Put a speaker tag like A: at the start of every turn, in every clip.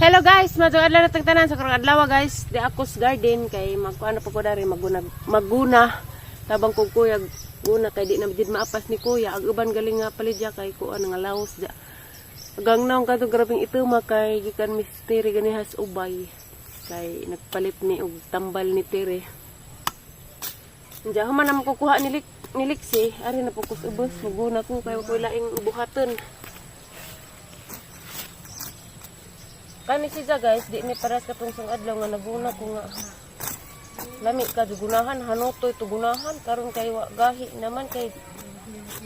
A: Hello guys, madto adlaw na tanan sa karong adlaw guys, di ako sa garden kay magkuan na po ko dari maguna maguna tabang kog kuya guna kay di na jud maapas ni kuya ag uban galing nga palidya kay kuan nga laos ja. Agang naong kadto grabing ituma kay gikan misteri ganihas ubay kay nagpalit ni og tambal ni Tere. Diya human na makukuha ni Lik ni Lixie, ari na po ko sa ubos, maguna ko kay wa koy laing buhaton. Kani siya guys, di ni paras katong sang adlaw nga naguna ko nga lami ka gunahan hanutoy to gunahan karon kay wa gahi naman kay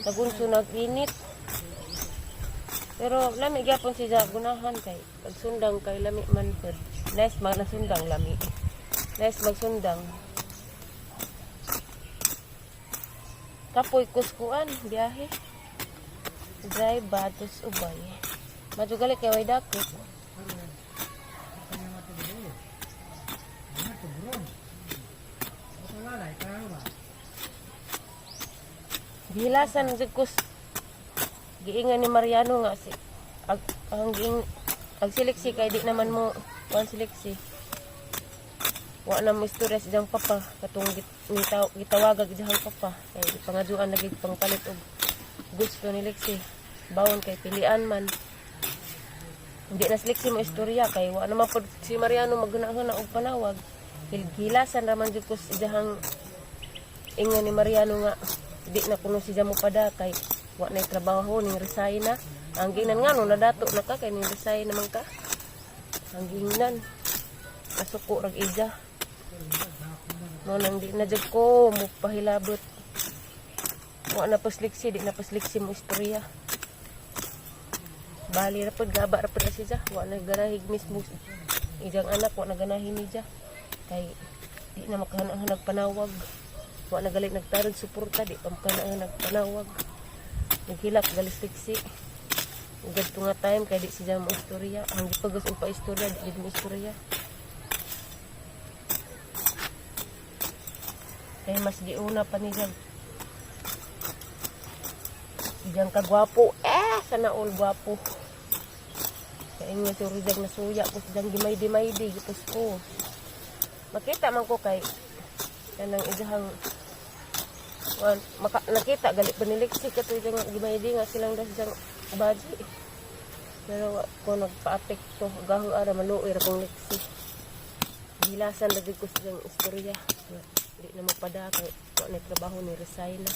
A: tagunso nag-init. Pero lami gyapon siya gunahan kay pagsundang kay lami man pod. Nice mag nasundang lami. Nice magsundang. Kapoy kuskuan biyahe. Drive batos ubay. Madyo gali kay way dakot. Gihilasan jud ko giingan ni Mariano nga si ag, ang giing ag siliksi kay di naman mo kuan siliksi. Wa na mo istorya sa iyang papa katong gitawagag iyang papa kay gipangaduan lagi pangpalit og gusto ni Lexi. Bawon kay pilian man. Hindi na si Lexi mo istorya kay wa naman pod si Mariano maghuna-huna og panawag. Gihilasan ra man jud ko sa iyang ingon ni Mariano nga di na kuno siya mo pada kay wa na trabaho ning resign na. Ang ginan nga no nadato na ka kay ning resign naman ka. Ang ginan nasuko rag ija. Mo nang di na jud ko mo pahilabot. Wa na pasliksi, di na pasliksi mo istorya. Bali ra pod gaba ra pod na siya. Wa na ganahig mismo ijang anak, wa na ganahin niya. Kay di na makahanang panawag. Wa na galit nagtarod suporta, di pa makahanang panawag. Naghilak galis liksi. Ug gadto nga time kay di siya mo istorya. Ang gipagas og pa istorya, di gid mo istorya. Kay mas giuna pa niya. Iyang kagwapo. Eh, sana all gwapo. Kaya nga si Rizal nasuya ko sa diyang gimay-dimay-di. Gipos ko. Makita man ko kay kanang ijahang wan, maka, nakita gali pa ni Lexi kato ijang gimay-di nga silang das diyang baji. Pero wa ko nagpa-apekto. Gaho ara maluoy ra kong Lexi. Gilasan lagi ko sa diyang istorya. Nga, di na mapada kay wa na trabaho ni resign na.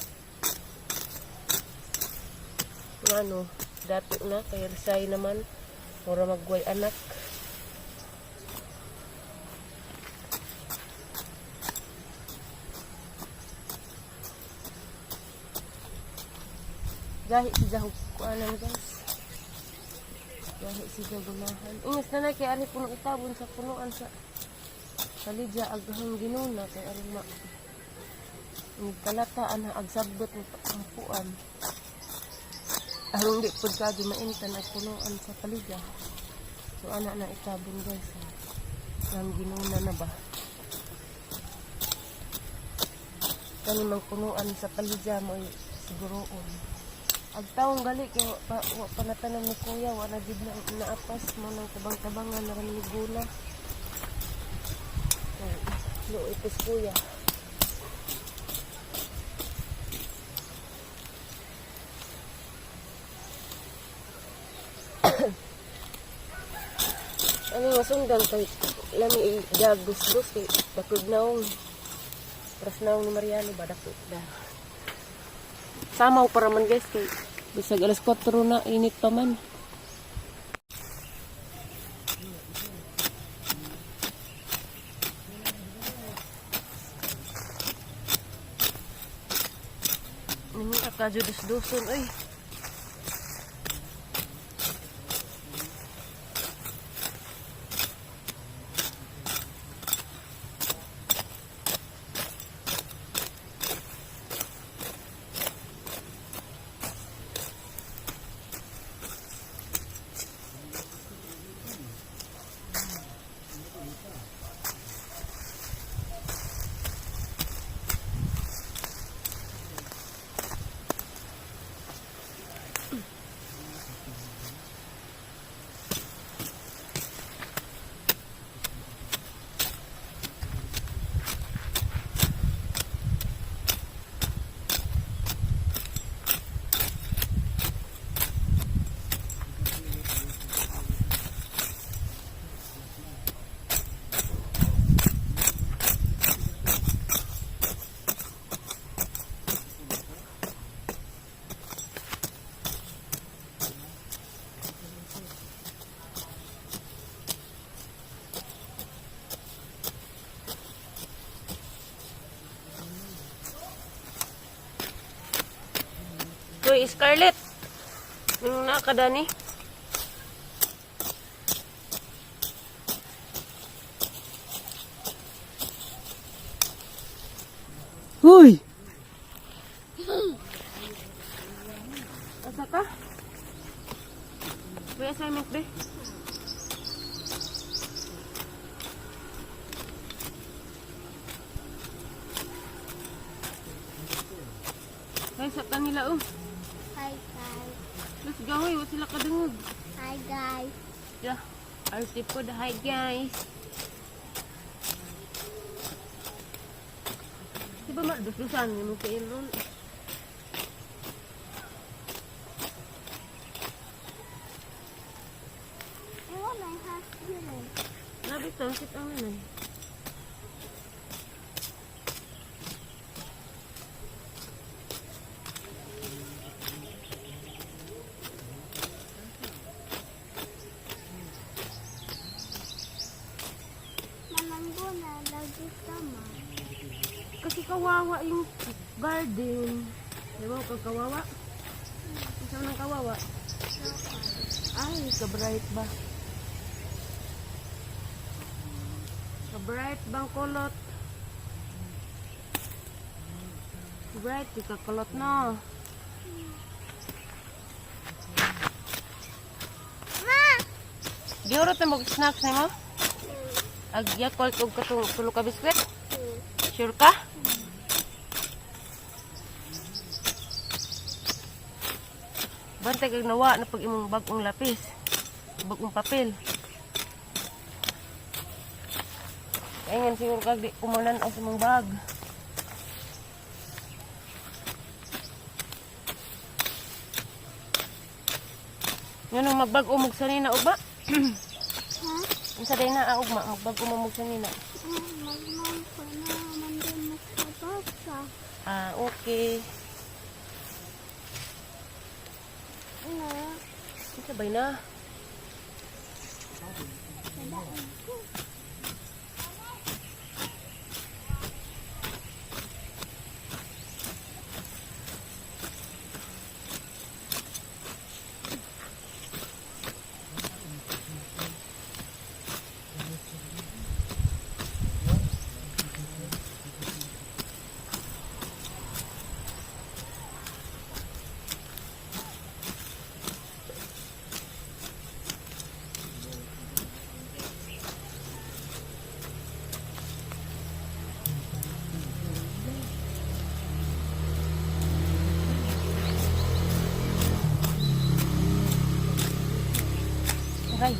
A: Nga ano, dato na kay resign naman. Mura magway anak. Gahi si Jahog kuanan guys. Gahi si Jagunahan. Ingas na na kay ari puno itabon sa punuan sa kalidya aghang ginuna kay ari ma kalata ana agsabot ng ampuan. Arong di pud kagi maintan ag punuan sa palidya. So ana na itabon guys. Ang ginuna na ba? Kani mang punuan sa palidya mo siguroon. Ag taong gali kay wa pa natanom ni kuya, wa na gid na naapas mo nang tabang-tabangan na kami ni guna. So, luoy pos kuya. Ano nga sundang kay lami gagusdos kay dakog naong. Pras naong ni Mariano ba dakog da. Samaw para man guys kay bisag alas 4 na init pa man. Ninyo ka dus-duson oy. Uy, Scarlett. Nung nakadani. Uy! Asa ka? May assignment be? Ay, sa kanila oh.
B: Hi guys.
A: Let's go, hoy. Wa sila kadungog.
B: Hi guys.
A: Yeah. RC po, hi guys. Di ba madusdusan mo kay Ron?
B: I want my house here.
A: Grabe to, sit ang nanay.
B: Manangguna, lagi tama.
A: Kasi kawawa yung garden. Di ba kag kawawa? Isa nang kawawa. Ay, ka-bright ba? Ka-bright bang kulot? Bright, di ka kulot no.
B: Ma!
A: Giurot na mo snacks nimo? Ag Yakult og katong tulo ka biskwit? Sure ka? Bantay kag nawa na pag imong bag-ong lapis, bag-ong papel. Kaingan siguro kag di kumulan sa imong bag. Nganong magbag-o mo sanina ugma?
B: Ha?
A: Unsa day na ah, ugma magbag-o mo og sanina?
B: Magmam ko na mandun mo sa basa.
A: Ah, okay.
B: Na,
A: Unsa bay na?
B: sadaan ko.
A: Aray.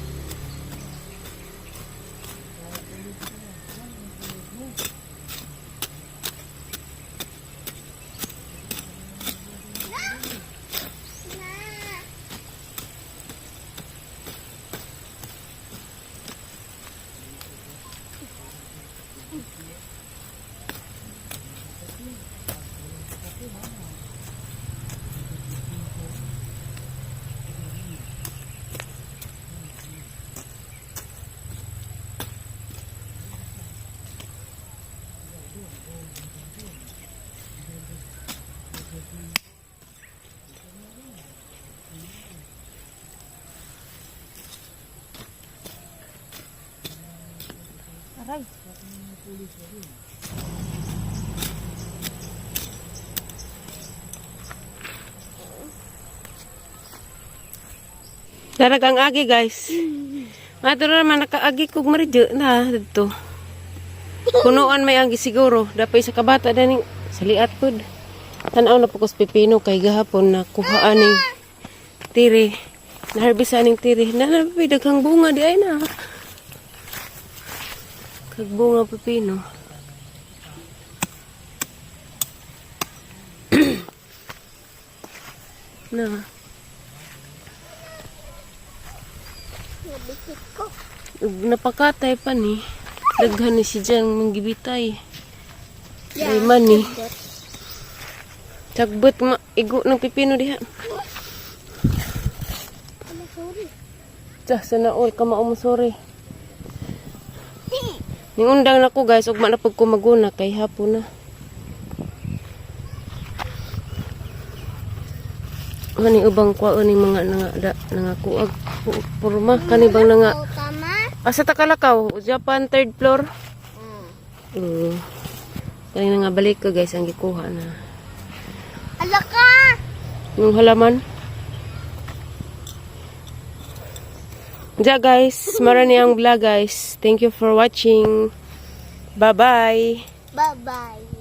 B: Na!
A: Aray. Darag ang agi guys. Ato na naman nakaagi kog maridyo na didto. Punuan may agi siguro. Dapay sa kabata daning saliat pud. Tan-aw na po ko sa pipino kay gahapon na kuha aning tiri. Na-harvest aning tiri. Na na daghang bunga di ay na. Kag bunga pipino. Na.
B: Nabisik ko.
A: Ug napakatay pa ni. Daghan ni si Jan manggibitay. Ay man ni. Sagbot ma igo ng pipino diha.
B: Ano, sorry.
A: Tsa sana all ka maumusori. Ning undang nako guys, ugma na pag kumaguna kay hapon na. Kani ubang kuwaon ni mga nga da, nangakuag porma kani bang nanga
B: Oh, tama?
A: Asa ta kalakaw? Japan third floor. Kani nga balik ko, guys, ang gikuha na.
B: Ala ka!
A: Yung halaman. Ja guys, marani ang vlog, guys. Thank you for watching. Bye-bye.
B: Bye-bye.